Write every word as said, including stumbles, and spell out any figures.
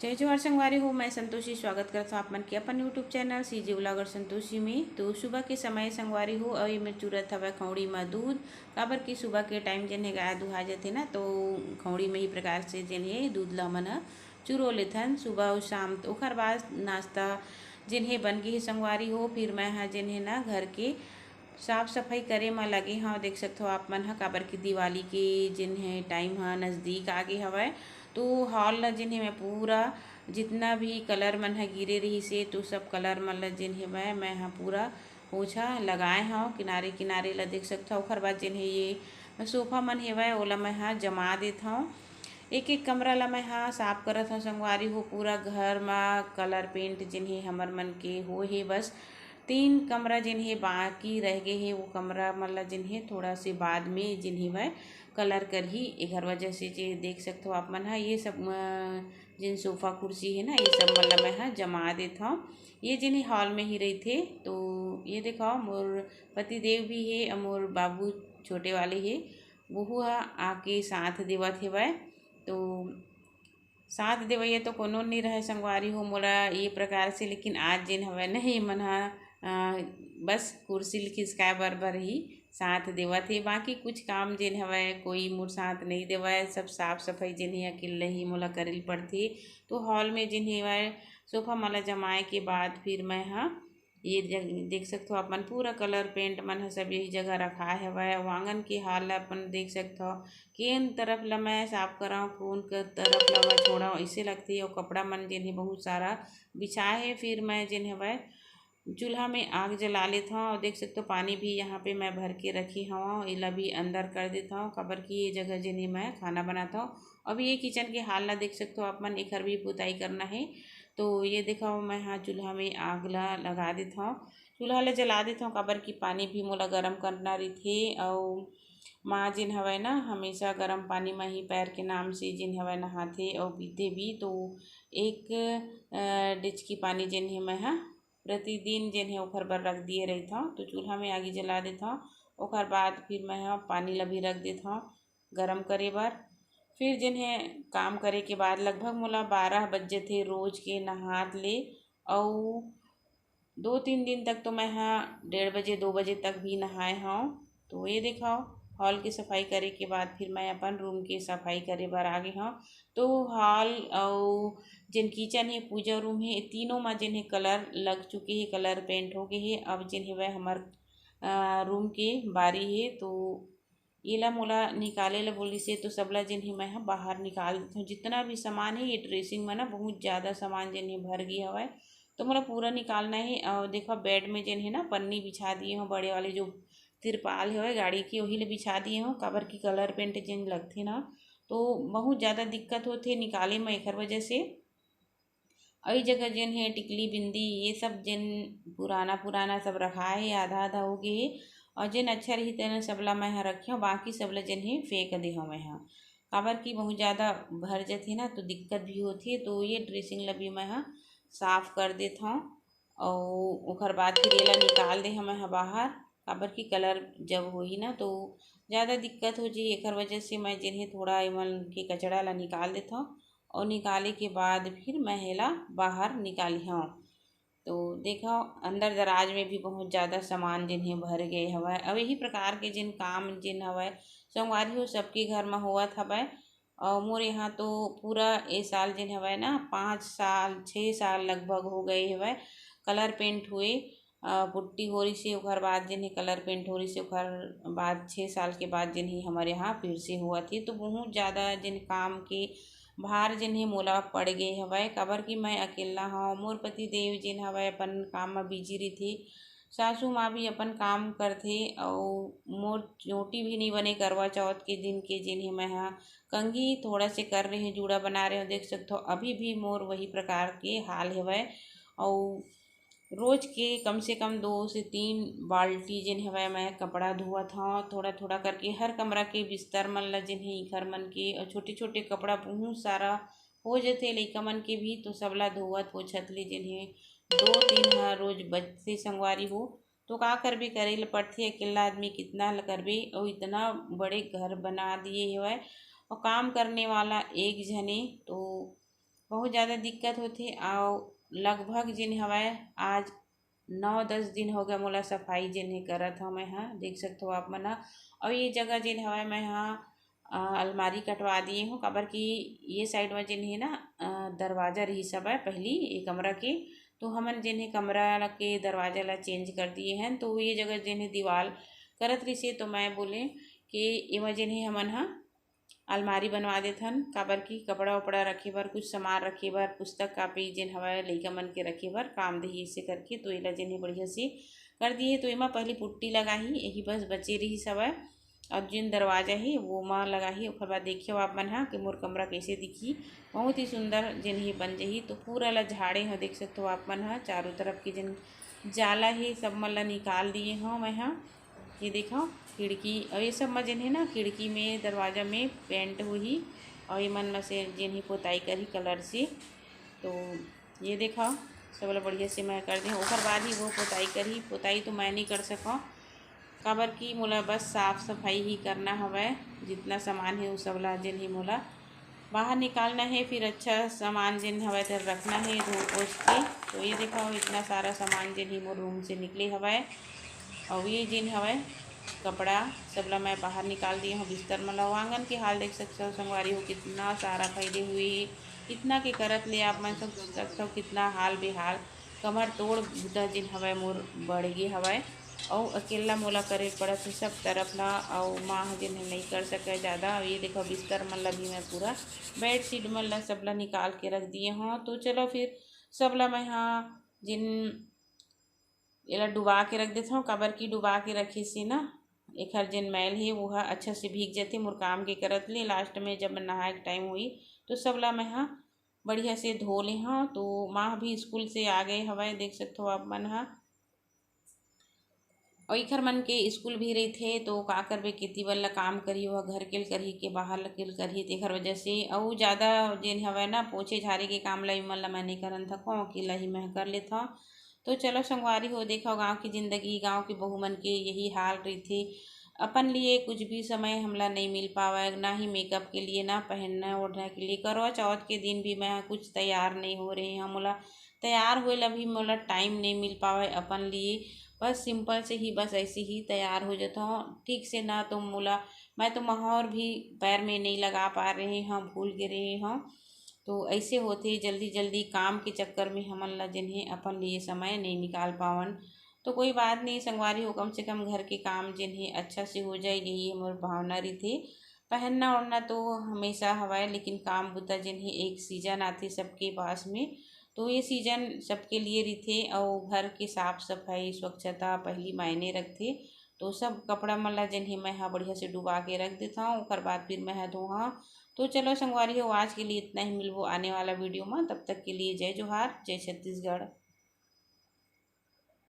जय जोहार संगवारी हो, मैं संतोषी स्वागत करत हूँ आप मन के अपन YouTube channel CG vlogger Santoshi में। तो सुबह के समय संगवारी हो, अउ ये मेर चुरत हवय खौड़ी म दूध, काबर कि सुबह के टाइम जेन हे गाय दुहा जथे ना, तो खौड़ी में ही प्रकार से जेन हे दूध ल हमन ह चुरो लेथन सुबह अउ शाम। तो ओखर बाद नाश्ता जेन हे बन गे हे संगवारी हो। फिर मैं ह जेन हे ना घर के साफ सफाई करे म लगे हव। देख सकथव आप मन ह, काबर कि दिवाली के जेन हे टाइम ह नजदीक आ गे हवय। तो हॉल ल जेन हे मैं पूरा जितना भी कलर मन ह गिरे रहिस हे, तो सब कलर मन ल जेन हे मैं, मैं ह पूरा पोछा लगाए हव किनारे किनारे ल। देख सकथव, ओखर बाद जेन हे ये सोफा मन हेवय, ओला मैं ह जमा देत हव। एक एक कमरा ल मैं ह साफ करत हव संगवारी हो। पूरा घर म कलर पेंट जेन हे हमर मन के होए हे, बस तीन कमरा जेन हे बाकी रह गे हे, वो कमरा मन ल जेन हे थोड़ा से बाद में जेन हे वह कलर करही। एकर वजह से जे देख सकथव आप मन ह, ये सब, अ, जेन सोफा कुर्सी हे ना, ये सब मन ल मैं ह जमा देत हव। ये जेन हे हॉल में ही रहिथे। तो ये देखव, मोर पतिदेव भी हे अउ मोर बाबू छोटे वाले हे, वहू ह आके साथ देवत हेवय। तो साथ देवइया तो कोनो नइ रहय संगवारी हो मोला ये प्रकार से, लेकिन आज जेन हवय ना, ये मन ह, अ, बस कुर्सी ल खिसकाए बर, बर ही साथ देवत हे। बाकी कुछ काम जेन हवय, कोई मोर साथ नइ देवय, सब साफ सफाई जेन हे अकेल्ला ही मोला करे ल पड़थे। तो हॉल में जेन हेवय सोफा मन ल जमाए के बाद फिर मैं ह ये जग-, देख सकथव आप मन, पूरा कलर पेंट मन ह सब यही जगह रखाए हवय। अउ आंगन के हाल ल अपन देख सकथव, केन तरफ ल मैं साफ करव, कोन क तरफ ल मैं छोड़व, अइसे लगथे। अउ कपड़ा मन जेन हे बहुत सारा बिछाए हे। फिर मैं जेन हवय चूल्हा में आग जला लेथव। अउ देख सकथव पानी भी यहाँ पे मैं भर के रखे हवं, एला भी अंदर कर देथव, काबर कि ये जगह जेन हे मैं खाना बनाथव। अभी ये किचन के हाल ला देख सकथव आप मन, एखर भी पुताई करना हे। तो ये देखव, मैं हा चूल्हा में आग ला लगा देथव, चूल्हा ला जला देथव, काबर कि पानी भी मोला गरम करना रहिथे। अउ माँ जेन हवय ना, हमेशा गरम पानी म ही पैर के नाम से जेन हवय नहाथे अउ पीथे भी। तो एक, अ, डेचकी पानी जेन हे मैं हा प्रतिदिन जेन हे ओखर बर रख दिए रहिथव। तो चूल्हा में आगी जला देथव, ओखर बाद फिर मैं हा पानी ला भी रख देथव गरम करे बर। फिर जेन हे काम करे के बाद लगभग मोला बारह बज जथे रोज के नहात ले। अउ दो तीन दिन तक तो मैं हा डेढ़ बजे, दो बजे तक भी नहाए हव। तो ये देखव, हॉल के सफाई करे के बाद फिर मैं अपन रूम के सफाई करे बर आ गे हव। तो हॉल अउ जेन किचन हे, पूजा रूम हे, तीनों म जेन हे कलर लग चुके हे, कलर पेंट हो गे हे। अब जेन हे वह हमर, अ, रूम के बारी हे। तो एला मोला निकाले ला बोलिस हे, तो सबला जेन हे मैं ह बाहर निकाल देथव। जितना भी सामान हे, ये ड्रेसिंग में ना बहुत ज़्यादा सामान जेन हे भर गे हवय, तो मोला पूरा निकालना हे। अउ देखव, बेड में जेन हे ना पन्नी बिछा दिए हव, बड़े वाले जो तिरपाल हवय गाड़ी के, वही ले बिछा दिए हव, काबर कि कलर पेंट जेन लगथे ना, तो बहुत ज़्यादा दिक्कत होथे निकाले में, एखर वजह से। अउ ये जगह जेन हे टिकली बिंदी, ये सब जेन पुराना पुराना सब रखाए हे, आधा आधा हो गे हे। अउ जेन अच्छा रही तेन सबला मैं ह रखे हव, बाकी सबला जेन हे फेंक दे हव मैं ह, काबर कि बहुत ज़्यादा भर जथे ना, तो दिक्कत भी होथे। तो ये ड्रेसिंग ला भी मैं ह साफ कर देथव। अउ ओखर बाद फिर एला निकाल दे हव मैं ह बाहर, काबर कि कलर जब होही ना, तो ज़्यादा दिक्कत हो जाही। एखर वजह से मैं जेन हे थोड़ा एमन के कचड़ा ला निकाल देथव। अउ निकाले के बाद फिर मैं एला बाहर निकालिहव। तो देखव, अंदर दराज में भी बहुत ज़्यादा सामान जेन हे भर गे हवय। अउ यही प्रकार के जेन काम जेन हवय संगवारी हो, सबके घर म होवत हवय। अउ मोर यहाँ तो पूरा ए साल जेन हवय ना, पाँच साल, छः साल लगभग हो गए हवय कलर पेंट हुए। अ, पुट्टी हो रही से, ओकर बाद जेन हे कलर पेंट हो रही से, ओकर बाद छः साल के बाद जेन हे हमर यहाँ फिर से होवत हे। तो बहुत ज़्यादा जेन काम के भार जेन हे मोला पड़ गे हवय, काबर कि मैं अकेला हव। मोर पति देव जेन हवय अपन काम म बिजी रहिथे, सासू माँ भी अपन काम करथे, अउ मोर चोटी भी नइ बने करवा चौथ के दिन के, जेन हे मैं ह कंघी थोड़ा से कर रहे हव, जूड़ा बना रहे हव। देख सकथव अभी भी मोर वही प्रकार के हाल हवय। अउ रोज के कम से कम दो से तीन बाल्टी जेन हवय, मैं कपड़ा धोवत हव, थोड़ा थोड़ा करके हर कमरा के बिस्तर मन ल जेन हे, इखर मन के, अउ छोटे छोटे कपड़ा बहुत सारा हो जथे लइका मन के भी, तो सबला धोवत पोछत ले जेन हे दो तीन ह रोज बचथे संगवारी हो। तो का करबे, करे ल पड़थे, अकेला आदमी कितना ल करबे। अउ इतना बड़े घर बना दिए हवय, अउ काम करने वाला एक झने, तो बहुत ज़्यादा दिक्कत होथे। अउ लगभग जेन हवय आज नौ दस दिन हो गया मोला सफाई जेन हे करत हव मैं ह, देख सकथो आप मन ह। अउ ये जगह जेन हवय मैं ह, अ, अलमारी कटवा दिए हूँ, काबर कि ये साइड में जेन हे ना, अ, दरवाजा रहिस हवय पहली ये कमरा के, तो हमन जेन हे कमरा के दरवाजा ला चेंज कर दिए हैं। तो ये जगह जेन हे दीवाल करत रहिसे, तो मैं बोले कि एमा जेन हे हमन ह अलमारी बनवा देथन, काबर कि कपड़ा उपड़ा रखे बर, कुछ सामान रखे बर, पुस्तक कापी जेन हवय लइका मन के रखे बर काम देही, इसे करके तो एला जेन हे बढ़िया से कर दिए। तो एमा पहली पुट्टी लगाही, यही बस बचे रहिस हवय। और जेन दरवाजा हे वो मा लगाही, ओकर बाद देखियो आप मन ह कि मोर कमरा कैसे दिखही, बहुत ही सुंदर जेन हे बन जही। तो पूरा ला झाड़े हो, देख सकथो आप मन ह चारों तरफ के जेन जाला हे सब मन ला निकाल दिए हो मैं ह। ये देखो खिड़की, और ये सब में जेन हे ना खिड़की में दरवाजा में पेंट होही, और ये मन में से जेन हे पोताई करही कलर से। तो ये देखो सब ला बढ़िया से मैं कर दे, ओकर बाद ही वो पोताई करही। पोताई तो मैं नहीं कर सकूँ, काबर कि मोला बस साफ सफाई ही करना हवय। जितना सामान हे वो सब ला जेन हे मोला बाहर निकालना हे, फिर अच्छा सामान जेन हवय तेन रखना हे धो पोछ के। तो ये देखो इतना सारा सामान जेन हे मोर रूम से निकले हवय। और ये जेन हवय कपड़ा सब ला मैं बाहर निकाल दिए हूँ बिस्तर मन ला। आंगन के हाल देख सकते हो संगवारी हो, कितना सारा फैले हुए हे। इतना के करत ले आप मन समझ सकते हो कितना हाल बेहाल, कमर तोड़ बुता जेन हवय मोर बढ़ गे हवय। अउ अकेला मोला करे पड़त हे सब तरफ ला, अउ माँ ह जेन हे नइ कर सके ज़्यादा। अउ ये देखो बिस्तर मन ला भी मैं पूरा बेडशीट मन ला सब ला निकाल के रख दिए हूँ। तो चलो फिर सब ला मैं ह जेन एला डुबा के रख देथव, काबर कि डुबा के रखे से ना एखर जेन मैल हे वो ह अच्छा से भीग जथे। मोर काम के करत ले लास्ट में जब नहाए के टाइम होही तो सब ला मैं ह बढ़िया से धो ले हव। तो माँ भी स्कूल से आ गए हवय, देख सकथो आप मन ह। अउ एखर मन के स्कूल भी रहिथे, तो का करबे, केती बर ला काम करही, ओह घर के ल करही के बाहर के ल करही, तेखर वजह से। अउ ज़्यादा जेन हवय ना, पोछे झारे के काम ला एमन ला मैं नइ करन थकौं, अकेला ही मैं कर लेथौं। तो चलो संगवारी हो, देखो गाँव की जिंदगी, गाँव की बहू मन के यही हाल रहिथे। अपन लिए कुछ भी समय हमला नइ मिल पावय, ना ही मेकअप के लिए, ना पहनना ओढ़ना के लिए। करवा चौथ के दिन भी मैं कुछ तैयार नइ हो रहे हौं, मोला तैयार होए ला भी मोला टाइम नइ मिल पावय अपन लिए। बस सिंपल से ही, बस ऐसे ही तैयार हो जाता हूँ ठीक से ना। तो मोला, मैं तो महौर भी पैर में नहीं लगा पा रहे हौं, भूल गे रहे हौं। तो ऐसे होथे, जल्दी जल्दी काम के चक्कर में हमन ला जेन हे अपन लिए समय नहीं निकाल पावन। तो कोई बात नहीं संगवारी हो, कम से कम घर के काम जेन हे अच्छा से हो जाए, यही हमर भावना रहिथे। पहनना ओढ़ना तो हमेशा हवय, लेकिन काम बुता जेन हे एक सीजन आथे सबके पास में, तो ये सीजन सबके लिए रहिथे। अउ घर के साफ सफाई, स्वच्छता पहली मायने रखथे। तो सब कपड़ा मन ला जेन हे मैं ह बढ़िया से डुबा के रख देथौं, ओकर बाद फिर मैं ह धोहौं। तो चलो संगवारी हो, आज के लिए इतना ही, मिलबो आने वाला वीडियो में। तब तक के लिए जय जोहार, जय छत्तीसगढ़।